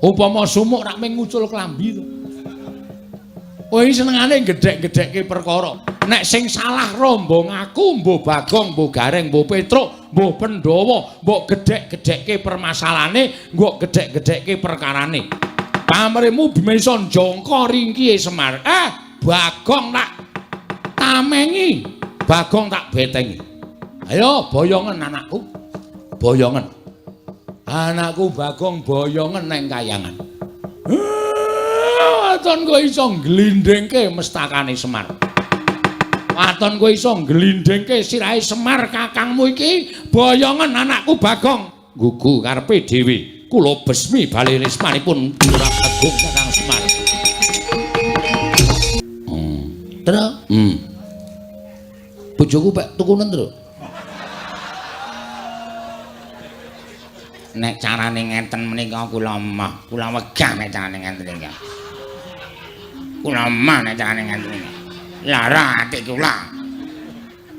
Upama sumuk rak mung ngucul klambi to. Kowe iki senengane gedhek-gedhekke perkara. Nek sing salah rombong aku, mbuh Bagong, mbuh Gareng, mbuh Petruk, mbuh Pandhawa, mbok gedhek-gedhekke permasalahane, mbok gedhek-gedhekke perkarane. Pamrihmu bisa njongko ringkihe Semar. Bagong tak tamengi, Bagong tak betengi. Ayo boyongen anakku. Boyongen. Anakku Bagong boyongen neng kayangan. Waton kowe iso ngglindhingke mestakane Semar. Waton kowe iso ngglindhingke sirahe Semar kakangmu iki, boyongen anakku Bagong. Gugu karepe dhewe. Kula besmi bali rismanipun Lurah Bagong Kakang Semar. Tru. Bojoku pek tukunen, Tru. Nek carane ngenten menika kula emoh, kula wegah nek carane ngenten iki. Kula emoh nek carane ngenten iki. Lara ati kula.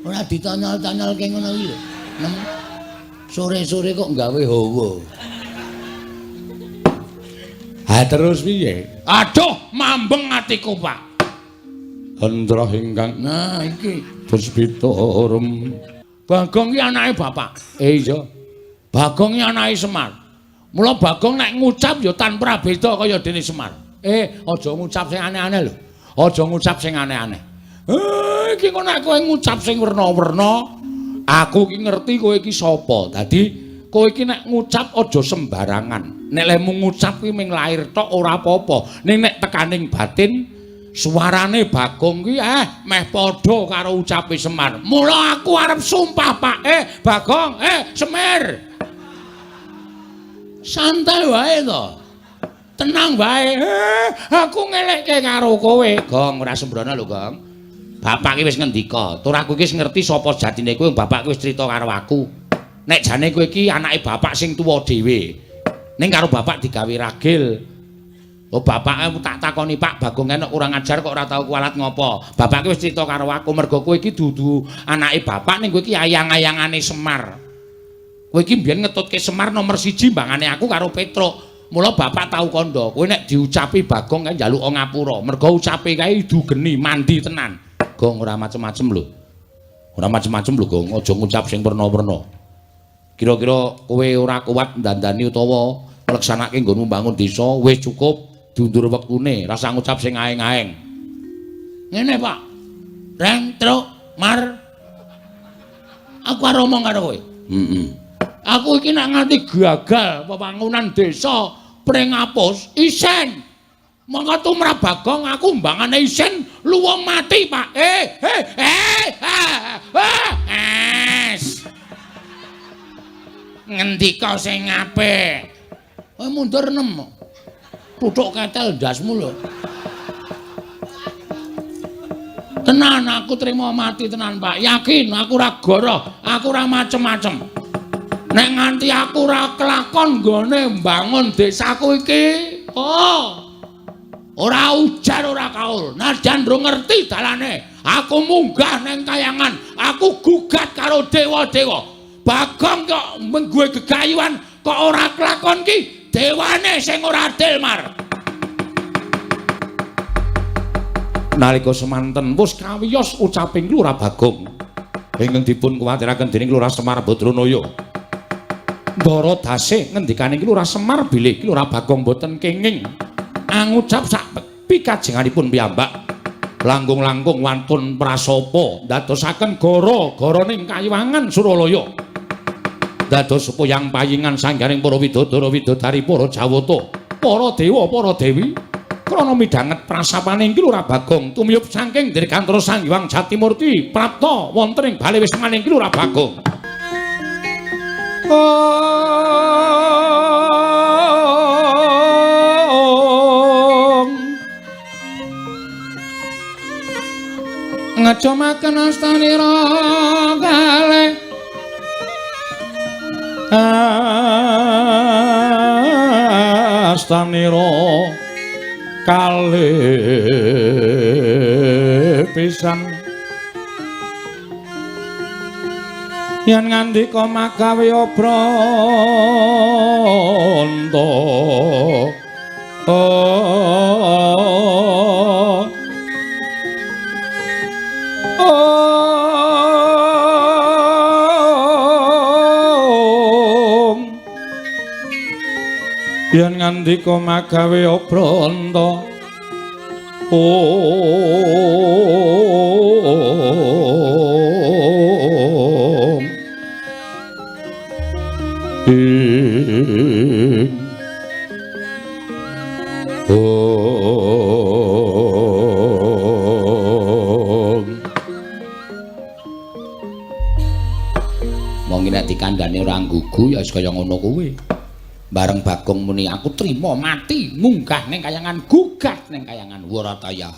Ora ditonyol-tonyolke ngono iki lho. Nem. Sore-sore kok gawe hawa. Ha terus piye? Aduh, mambeng atiku, Pak. Hendra ingkang nah iki Puspitorum. Bagong iki anake bapak. Iya. Bagong iki anake Semar. Mula Bagong nek ngucap ya tanpa beda kaya dene Semar. Aja ngucap sing aneh-aneh lho. Aja ngucap sing aneh-aneh. Iki kok nek kowe ngucap sing werna-werna, aku iki ngerti kowe iki sapa. Dadi kowe iki nek ngucap aja sembarangan. Nek lehmu ngucap kuwi ming lair tok ora apa-apa. Ning nek tekaning batin suarane Bagong kuwi meh padha karo ucape Semar. Mula aku arep sumpah, Pak. Bagong, Semir. Santai wae to. Tenang wae. Aku ngelekke karo kowe. Gong, ora sembrono lho, Gong. Bapak ki wis ngendika, tur aku iki wis ngerti sapa jatine kowe, bapak ki wis crita karo aku. Nek jane kowe iki anake bapak sing tuwa dhewe. Ning karo bapak digawe ragil. Oh, bapake tak takoni, Pak Bagong enek kurang ajar kok ora tau kualat ngopo. Bapake wis crita karo aku mergo kowe iki dudu anake bapak ning kowe iki ayang-ayangane Semar. Kowe iki mbiyen ngetutke Semar nomor 1 mbangane aku karo Petruk. Mula bapak tau kandha, kowe nek diucapi Bagong kae njaluk ngapura. Mergo ucape kae idu geni mandi tenan. Gong ora macem-macem lho. Ora macem-macem lho, Gong. Aja ngucap sing werna-werna. Kira-kira kowe ora kuat ndandani utawa ngleksanake nggonmu mbangun desa, wis cukup diundur wektune, rasa ngucap sing aeng-aeng. Ngene, Pak. Reng, Truk, Mar. Aku arep omong karo kowe. Heeh. Aku iki nek nganti gagal pembangunan desa Pringapus, isen. Mongko tumrap Bagong aku mbangane isen luwung mati, Pak. Es. Ngendika sing apik. Kowe mundur nem. Tutuk ketel ndasmu lho. Tenan aku trimo mati tenan, Pak. Yakin aku ora goroh, aku ora macem-macem. Nek nganti aku ora kelakon nggone mbangun desaku iki, oh. Ora ujar ora kaul. Najan ndro ngerti dalane, aku munggah neng kayangan, aku gugat karo dewa-dewa. Bagong kok menggue gegayuhan kok ora kelakon ki, dewane sing ora adil, Mar. Nalika semanten wis kawiyos ucaping Lurah Bagong ingkang dipun kuwatiraken dening Lurah Semar Badranaya. Ndara dase ngendikaning Lurah Semar bilih Lurah Bagong boten kenging angucap sak pikajenganipun piyambak. Langkung-langkung wantun prasapa ndadosaken gara-garaning kayiwangan Suralaya. Dados puyang payingan sanggaring para widodara widodari para jawata, para dewa, para dewi. Krana midhanget prasapane Ki Lurah Bagong tumiyup saking Dirgantara Sang Hyang Jatimurti prapta wonten ing bale wismaning Ki Lurah Bagong. Ngecumaken astanira kalih astanira kalih pisan yen ngandika magawe obranta Oh. Om. Yen ngandika magawe obranta. Om. Ing. Om. Wong iki nek dikandhane ora nggugu ya wis kaya ngono kuwi. Bareng Bagong muni aku trima mati munggah ning kayangan gugat ning kayangan Warataya.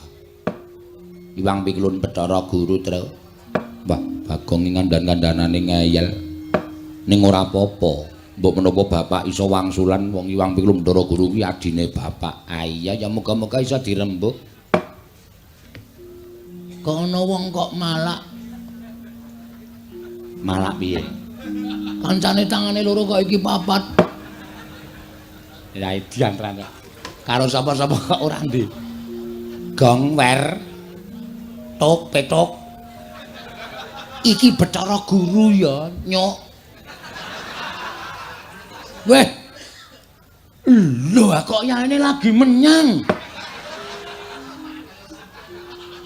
Iwang Pikulun Bathara Guru Tru. Mbah Bagong iki ngandhan-kandhanane ngeyel. Ning ora apa-apa. Mbok menapa bapak iso wangsulan wong Iwang Pikulun Bathara Guru kuwi adine bapak. Ah iya ya muga-muga iso dirembug. Kok ana wong kok malak. Malak piye? Kancane tangane loro kok iki papat. Ya edian tenan. Karo sapa-sapa kok ora ndi. Gong wer tok petok. Iki Bathara Guru ya, nyok. Weh. Lho kok yaene lagi menyang.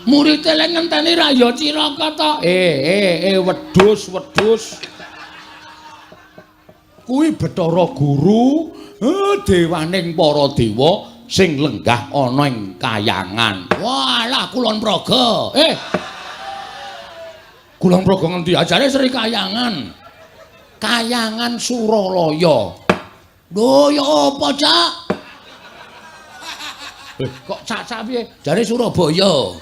Murid e lek ngenteni ra ya cilaka to. Wedhus, wedhus. Kuwi Bathara Guru, dewaning para dewa sing lenggah ana ing kayangan. Walah Kulon Progo. Kulon Progo ngendi? Ajare Sri Kayangan. Kayangan Suralaya. Lho ya apa, Cak? Kok cak-cak piye? Jare Surabaya.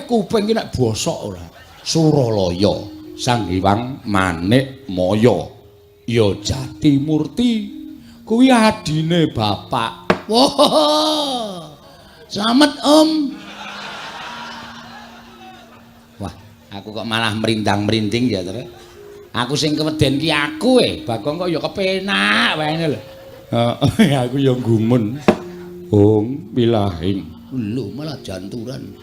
Kuping ki nek bosok ora. Suralaya, Sang Hyang Manik Maya. Ya Jati Murti. Kuwi adine bapak. Wah. Slamet, Om. Wah, aku kok malah merindang-merinding ya, Tru. Aku sing keweden ki aku Bagong kok ya kepenak wae lho. Heeh, aku ya gumun. Ong wilahing. Lho malah janturan.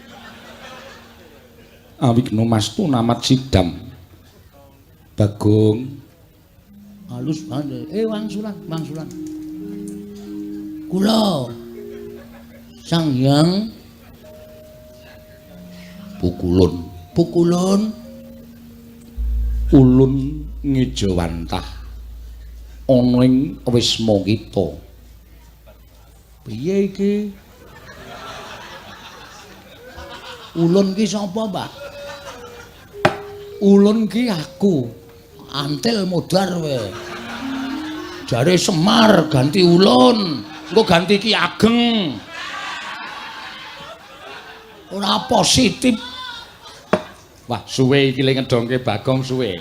Awigno mastu namat sidam. Bagong halus banget. Wangsulan, wangsulan. Kula Sang Hyang Pukulun, pukulun ulun ngejawantah ana ing wisma kita. Piye iki? Ulun ki sapa, Mbah? Ulun ki aku. Antil modar kowe. Jare Semar ganti ulun, engko ganti Ki Ageng. Ora positif. Wah, suwe iki le ngedongke Bagong suwe.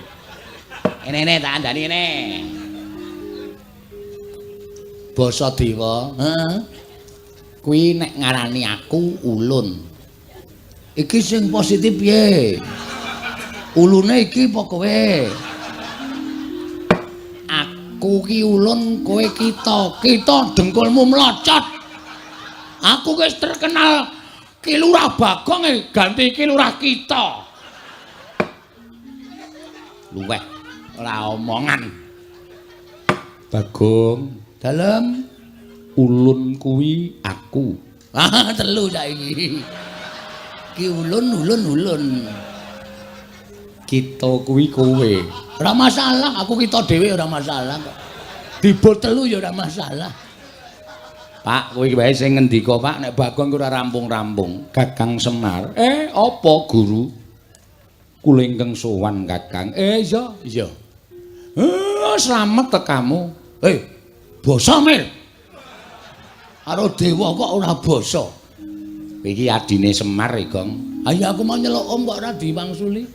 Ene-ene tak andani ene. Basa dewa, heeh. Kuwi nek ngarani aku ulun. Iki sing positif piye? Ulune iki apa kowe? Aku ki ulun, kowe kita. Kita dengkulmu mlocot. Aku wis terkenal Ki Lurah Bagong ganti Ki Lurah kita. Luweh ora omongan. Bagong, dalem ulun kuwi aku. Ah, telu saiki. Ki ulun ulun ulun. Kita kuwi kowe. Ora masalah, aku kita dhewe ora masalah kok. Dibot telu ya ora masalah. Pak, kowe iki wae sing ngendika, Pak, nek Bagong ora rampung-rampung. Kakang Semar. Apa guru? Kula ingkang sowan Kakang. Iya, iya. Slamet tekamu. Basa Mir. Karo dewa kok ora basa. Iki adine Semar, Gong. Ayo aku mau nyeluk om kok ora diwangsuli.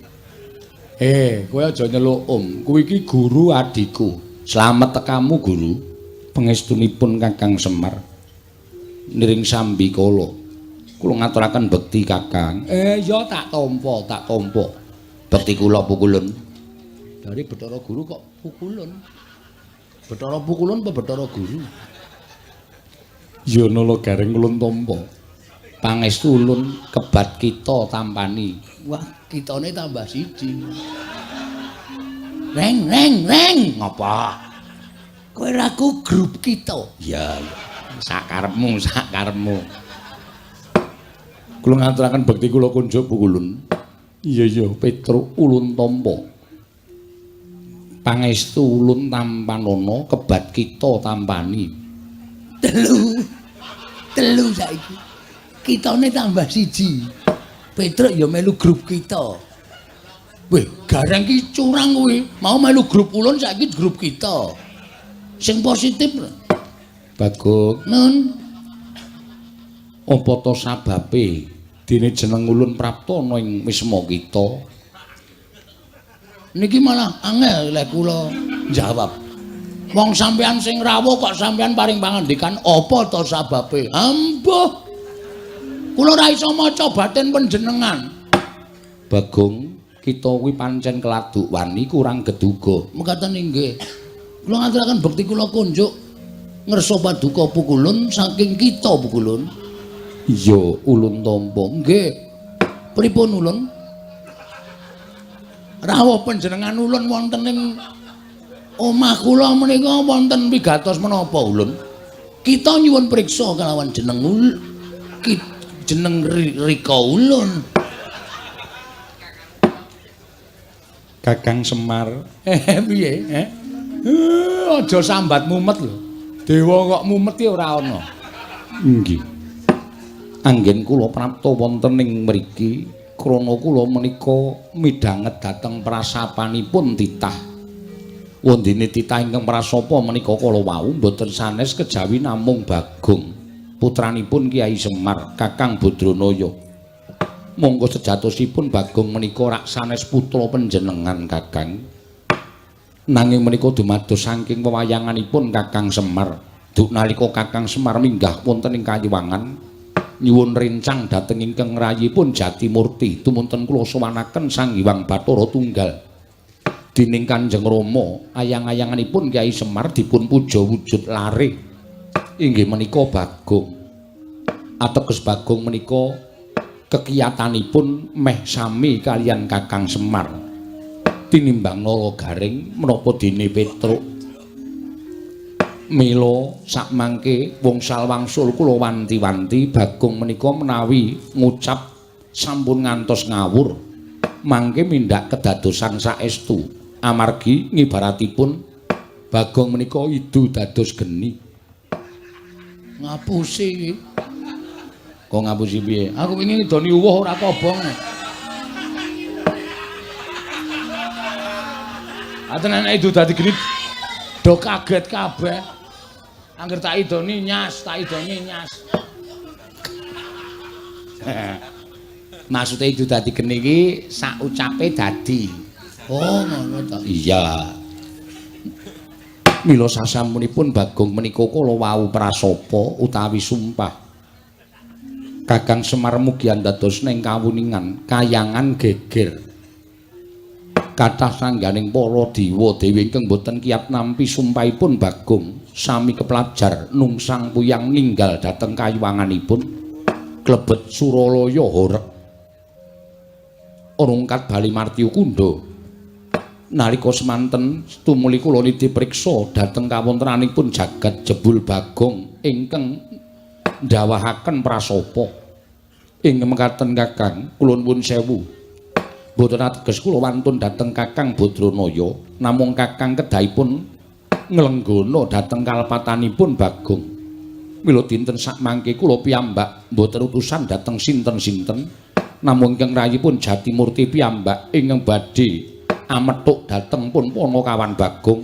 Kowe aja nyeluk om. Kuwi iki guru adikku. Slamet tekamu, guru. Pangestunipun Kakang Semar. Niring sambi kala. Kula ngaturaken bekti Kakang. Ya tak tampa, tak tampa. Bekti kula pukulun. Dari Bathara Guru kok pukulun. Bathara pukulun apa Bathara Guru? Ya nala Gareng ulun tampa. Pangestu ulun kebat kita tampani. Wah, kitane tambah siji. Reng reng reng. Ngapa? Kowe ra ku grup kita. Iya, iya. Sakarepmu, sakarepmu. Kula ngaturaken bekti kula kunjuk Pukulun. Iya iya, Petruk ulun tampa. Pangestu ulun tampanana kebat kita tampani. Telu. Telu saiki. Kitane tambah siji. Petruk ya melu grup kita. Weh, Gareng ki curang kuwi. Mau melu grup ulun saiki grup kita. Sing positif. Bagong, nun. Apa to sababe dene jeneng ulun prapta ana ing wisma kita? Niki malah angel lek kula jawab. Wong sampean sing rawuh kok sampean paring pangandikan apa to sababe? Ambuh. Kula ora iso maca batin panjenengan. Bagong, kita kuwi pancen keladuk wani kurang geduga. Mekaten inggih. Kula ngaturaken bekti kula kunjuk ngersa paduka Pukulun saking kita Pukulun. Iya, ulun tampa. Nggih. Pripun ulun? Rawuh panjenengan ulun wonten ing omah kula menika wonten pigatos menapa ulun? Kita nyuwun priksa kalawan jeneng jeneng Rika ulun. Kakang Semar. Piye? Aja sambat mumet lho. Dewa kok mumet ki ora ana. Nggih. Anggen kula prapta wonten ing mriki krana kula menika midhanget dhateng prasapanipun titah. Wondene titah ingkang prasapa menika kala wau mboten sanes kejawi namung Bagong, putranipun Kyai Semar, Kakang Badranaya. Monggo sejatosipun Bagong menika rak sanes putra panjenengan Kakang. Nanging menika dumados saking wewayanganipun Kakang Semar. Duk nalika Kakang Semar minggah wonten ing Kayiwangan nyuwun rencang dhateng ingkang rayipun Jatimurti tumunten kula sowanaken Sang Hyang Bathara Tunggal. Dening Kanjeng Rama ayang-ayanganipun Kyai Semar dipun puja wujud lare inggih menika Bagong. Ateges Bagong menika kekiyatanipun meh sami kaliyan Kakang Semar. Tinimbang Nala Gareng menapa dene Petruk. Mila sakmangke wongsal wangsul kula wanti-wanti Bagong menika menawi ngucap sampun ngantos ngawur mangke mindak kedadosan saestu amargi ngibaratipun Bagong menika idu dados geni. Ngapusi iki. Kok ngapusi piye? Aku wingi ngidoni uwuh ora kobong. Aten nek idu dadi geni do kaget kabeh. Angger tak idoni nyas, tak idoni nyas. Maksude idu dadi geni iki sak ucape dadi. Oh, ngono ta. Iya. Mila sasampunipun Bagong menika kala wau prasapa utawi sumpah. Kakang Semar mugi andados ning kawuningan kayangan geger. Kathah sangganing para dewa dewi ingkang boten kiyat nampi sumpahipun Bagong sami keplajar nungsang puyang ninggal dhateng kayiwanganipun klebet Suralaya horeg. Rungkat bali martya kundha. Nalika semanten tumuli kula nitih priksa dhateng kawontenanipun jagat jebul Bagong ingkang ndawahaken prasapa. Ing mekaten Kakang, kula nuwun sewu. Mboten ateges kula wantun dhateng Kakang Badranaya, namung Kakang kedahipun nglenggana dhateng kalepatanipun Bagong. Mila dinten sakmangke kula piyambak mboten utusan dhateng sinten-sinten, namung ingkang rayipun Jatimurti piyambak ingkang badhe amethuk dhateng pun Panakawan Bagong.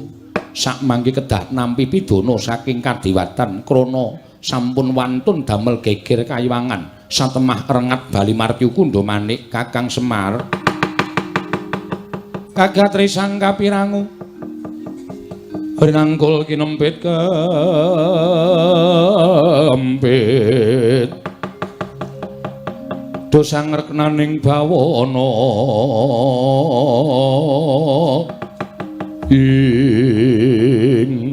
Sakmangke kedah nampi pidana saking kadewatan krana sampun wantun damel geger kayiwangan satemah rengat bali martya kundha manik Kakang Semar. Kagatri sang kapirangu rinangkul kinempit kempit dosa ngreknaning bawana ing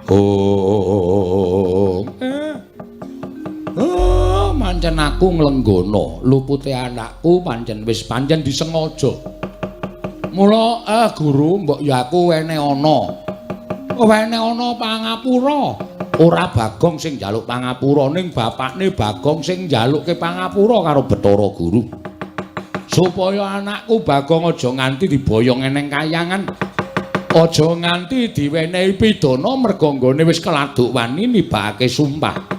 ong. Pancen aku nglenggana, lupute anakku pancen wis pancen disengaja. Mula guru mbok ya aku wene ana. Wene ana pangapura. Ora Bagong sing njaluk pangapura ning bapakne Bagong sing njalukke pangapura karo Bathara Guru. Supaya anakku Bagong aja nganti diboyong eneng kayangan. Aja nganti diwenehi pidana merga nggone wis keladuk wani nibake sumpah.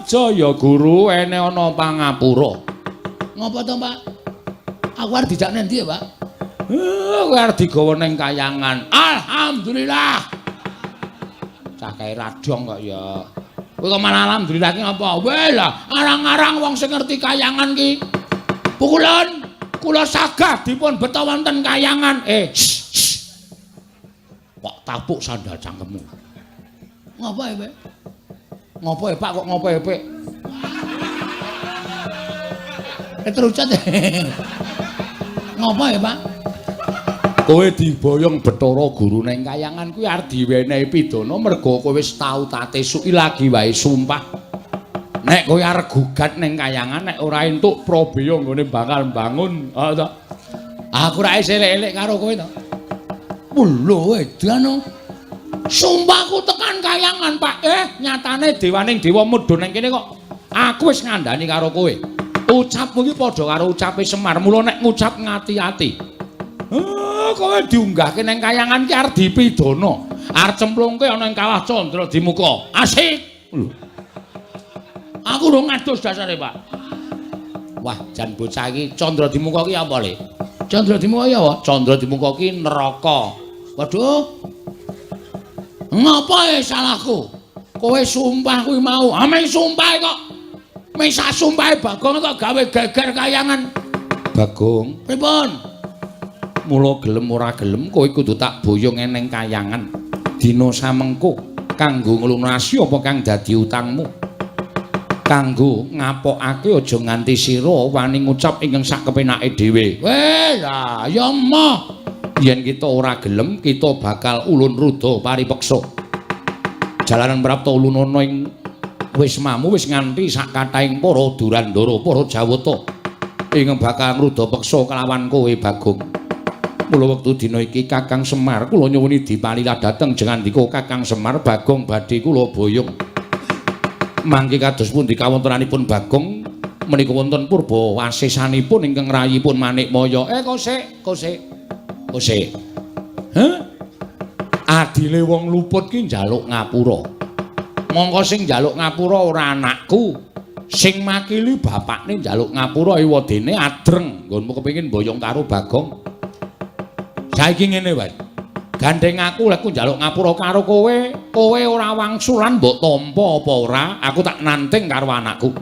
Aja ya guru ene ana pangapura. Ngapa to, Pak? Aku arep dijak nendi ya, Pak? Kowe arep digawa ning kayangan. Alhamdulillah. Cah kae radong kok ya. Kowe kok malah alhamdulillah ki ngapa? Weh lah, arang-arang wong sing ngerti kayangan ki. Pukulan kula sagah dipun beta wonten kayangan. Kok tapuk sandal cangkemmu. Ngapa ya, Pak? Ngapa ya, Pak? Kok ngapa ya, Pak? Terucat. Ngapa ya, Pak? Kowe diboyong Bathara Guru ning kayangan kuwi arep diwenehi pidana merga kowe wis tau tate suki lagi wae sumpah. Nek kowe arep gugat ning kayangan nek ora entuk prabeya nggone bakal mbangun, ha to. Aku ra isih elek-elek karo kowe to. Lho edan. Sumpahku tekan kayangan, Pak. Nyatane dewaning dewa mudhun ning kene kok. Aku wis ngandani karo kowe. Ucapmu iki padha karo ucape Semar. Mula nek ngucap ngati-ati. Kowe diunggahke ning kayangan ki arep dipidana. Arep cemplungke ana ing kawah Candra Dimuka. Asik. Lho. Aku urung ngadus dasare, Pak. Wah, jan bocah iki Candra Dimuka ki apa, Le? Candra Dimuka ki apa? Candra Dimuka ki neraka. Waduh. Ngapa salahku? Kowe sumpah kuwi mau. Ah, meng sumpah kok. Meng sak sumpahe Bagong kok gawe geger kayangan. Bagong, pripun? Mula gelem ora gelem kowe kudu tak boyong eneng kayangan. Dina samengko kanggo nglunasi apa kang dadi utangmu. Kanggo ngapokake aja nganti sira wani ngucap ingkang sak kepenake dhewe. Weh, lah ya emoh. Yen kita ora gelem kita bakal ulun ruda paripeksa. Jalaran prapta ulunana ing wismamu wis nganti sak kathahing para Durandara, para Jawata ingkang bakal ngruda peksa kelawan kowe Bagong. Mula wektu dina iki Kakang Semar kula nyuwuni dipalilah dhateng jengandika Kakang Semar Bagong badhe kula boyong. Mangke kados pundi kawontenanipun Bagong menika wonten purba wasesanipun ingkang rayipun Manikmaya. Kosek, kosek. Kosek. Heh? Adile wong luput ki njaluk ngapura. Mongko sing njaluk ngapura ora anakku. Sing makili bapakne njaluk ngapura ewadene adreng nggonmu kepengin boyong karo Bagong. Saiki ngene wae. Gandeng aku lek njaluk ngapura karo kowe, kowe ora wangsulan mbok tampa apa ora, aku tak nanting karo anakku.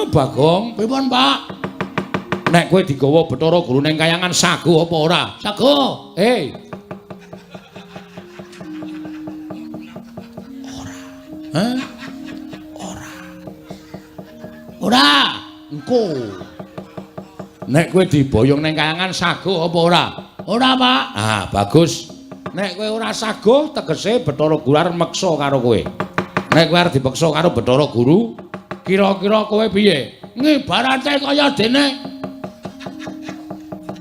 Bagong, pripun, Pak? Nek kowe digawa Bathara Guru ning kayangan sago apa ora? Sago. Ora. Hah? Ora. Ora. Engko. Nek kowe diboyong ning kayangan sago apa ora? Ora, Pak. Ah, bagus. Nek kowe ora sago, tegese Bathara Guru arep meksa karo kowe. Nek kowe arep dipeksa karo Bathara Guru, kira-kira kowe piye? Ngibarate kaya dene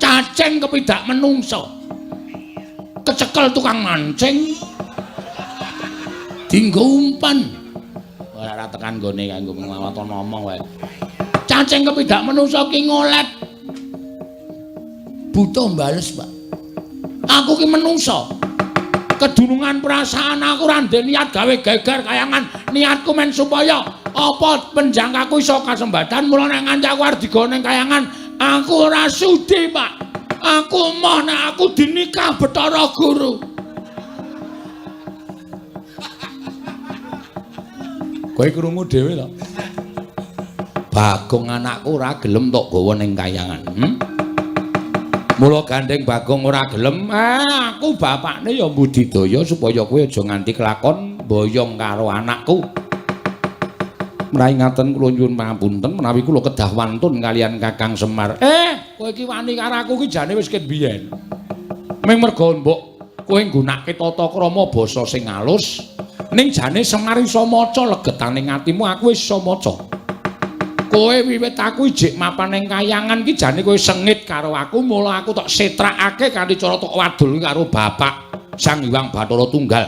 cacing kepidak menungsa. Kecekel tukang mancing. Dinggo umpan. Ora tekan nggone kanggo nglawaton ngomong wae. Cacing kepidak menungsa ki ngolet. Buta mbales, Pak. Aku ki menungsa. Kedunungan perasaan aku ora ndek niat gawe geger kayangan. Niatku men supaya apa penjangkaku iso kasembatan. Mula nek nganti aku arep digawa ning kayangan, aku ora sudi, Pak. Aku emoh nek aku dinikah Bathara Guru. Kowe krungu dhewe to? Bagong anakku ora gelem tok gawa ning kayangan. Mula gandeng Bagong ora gelem, aku bapakne ya mbudidaya supaya kowe aja nganti kelakon boyong karo anakku. Menawi ngaten kula nyuwun pangapunten menawi kula kedah wantun kalian Kakang Semar. Kowe iki wani karo aku ki jane wis ket biyen. Ming merga mbok Kowe nggunakake tata krama basa sing alus. Ning jane Semar iso maca legetaning atimu, aku wis iso maca. Kowe wiwit aku ijik mapan ning kayangan ki jane kowe sengit karo aku, mula aku tok setrakake kanthi cara tok wadul karo bapak Sang Hyang Bathara Tunggal.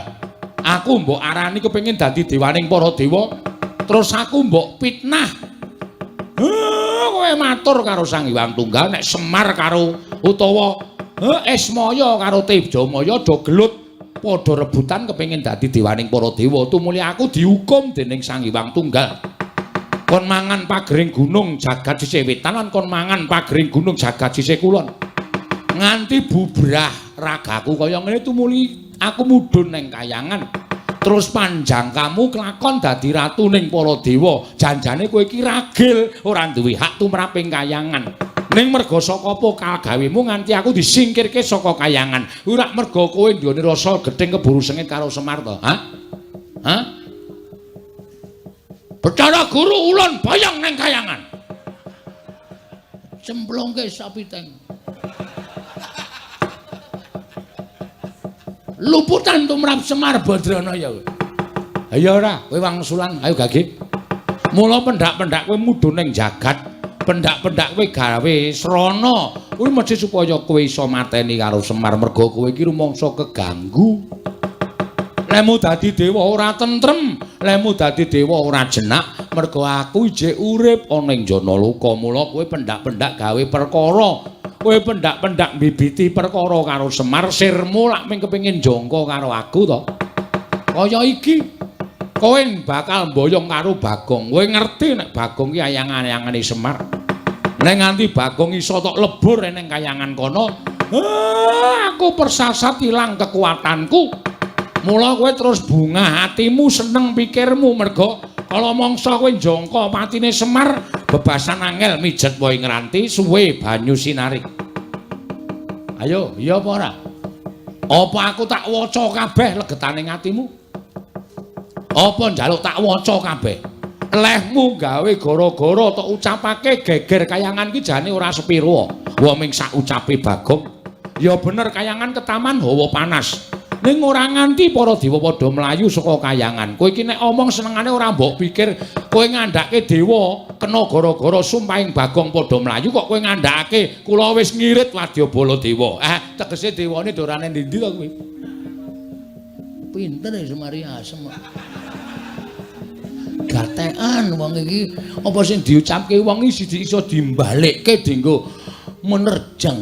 Aku mbok arani kepengin dadi dewaning para dewa, terus aku mbok fitnah. Kowe matur karo Sang Hyang Tunggal nek Semar karo utawa Ismaya karo Tejamaya do gelut padha rebutan kepengin dadi dewaning para dewa. Tumuli aku dihukum dening Sang Hyang Tunggal. Kon mangan pagering gunung jagat sisih wetan lan kon mangan pagering gunung jagat sisih kulon. Nganti bubrah ragaku kaya ngene tumuli aku mudhun ning kayangan. Terus panjang kamu kelakon dadi ratu ning para dewa. Janjane kowe iki ragil, ora duwe hak tumrap ing kayangan. Ning merga saka apa kagawemu nganti aku disingkirke saka kayangan. Ora merga kowe nduweni rasa gething keburu sengit karo Semar to? Hah? Hah? Bathara Guru ulun boyong ning kayangan. Cemplungke sapiteng. Luputan tumrap Semar Badranaya. Ayo ora, kowe wangsulan, ayo gage. Mula pendak-pendak kowe mudhun ning jagat, pendak-pendak kowe gawe srana. Kuwi mesti supaya kowe iso mateni karo Semar merga kowe iki rumangsa keganggu. Lemu dadi dewa ora tentrem, lemu dadi dewa ora jenak, merga aku ijik urip ana ing Janaloka. Mula kowe pendak-pendak gawe perkara. Kowe pendak-pendak mbibiti perkara karo Semar, sirmu lak mung kepengin jangka karo aku to. Kaya iki kowe bakal mboyong karo Bagong. Kowe ngerti nek Bagong ki ayang-ayangane Semar. Nek nganti Bagong iso tok lebur ning kayangan kono, aku persasat ilang kekuatanku. Mula kowe terus bungah hatimu, seneng pikirmu merga kala mangsa kowe njangka patine Semar, bebasan angel mijet wae ngranti suwe banyu sinari. Ayo, iya apa ora? Apa aku tak waca kabeh legetane atimu? Apa njaluk tak waca kabeh? Lehmu gawe gara-gara tok ucapake geger kayangan ki jane ora sepiro. Wong ming sak ucape Bagong. Ya bener kayangan ketaman hawa panas. Ning ora nganti para dewa padha mlayu saka kayangan. Kowe iki nek omong senengane ora mbok pikir kowe ngandhake dewa kena gara-gara sumpahing Bagong padha mlayu kok kowe ngandhakake kula wis ngirit wadyabala dewa. Tegese dewane dorane ndi-ndi to kowe? Pinter ya Semari asem. Gatekan wong iki apa sing diucapke wong iki siji iso dimbalekke dienggo menerjang.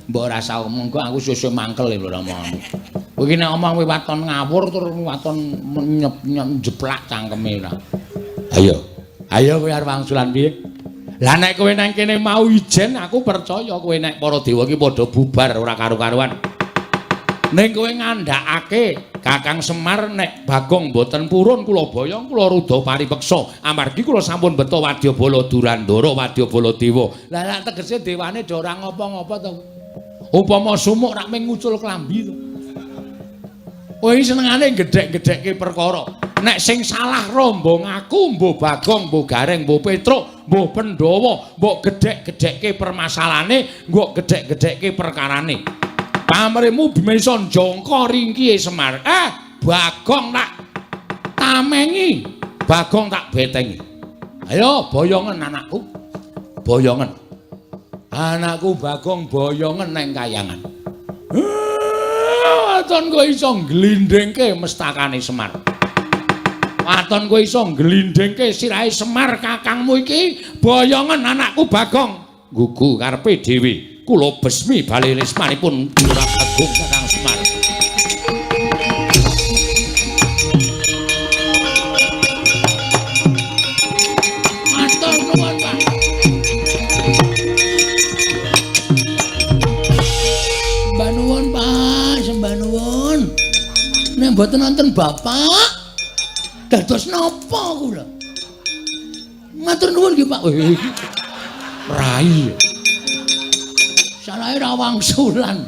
Mbok ora usah omong kok aku suwe-suwe mangkel lho omongmu. Kowe iki nek omong kowe waton ngawur terus waton njeplak cangkeme ora. Ayo. Ayo kowe arep wangsulan piye? Lah nek kowe nang kene mau ijen aku percaya kowe nek para dewa iki padha bubar ora karu-karuan. Ning kowe ngandhakake Kakang Semar nek Bagong mboten purun kula boyong kula rudha paripeksa amargi kula sampun beto wadyabala Durandara wadyabala dewa. Lah lak tegese dewane do ora ngopo-ngopo to. Upama sumuk rak mung ngucul klambi to. Kowe iki senengane gedhek-gedhekke perkara. Nek sing salah rombong aku, mbuh Bagong, mbuh Gareng, mbuh Petruk, mbuh Pandhawa, mbok gedhek-gedhekke permasalahane, mbok gedhek-gedhekke perkarane. Pamrihmu bisa njangka ringkihe Semar. Bagong tak tamengi, Bagong tak betengi. Ayo boyongen anakku. Boyongen. Anakku Bagong boyongen neng kayangan. Waton kowe iso ngglindhingke mestakane Semar. Waton kowe iso ngglindhingke sirahe Semar kakangmu iki, boyongen anakku Bagong. Gugu karepe dhewe. Kula besmi bali lismanipun Lurah Bagong Kakang Semar. Matur nuwun, Pak. Sembah nuwun, Pak, sembah nuwun. Nek mboten nonton Bapak, dados napa kula? Matur nuwun nggih, Pak. Rai. Salahe ra wangsulan.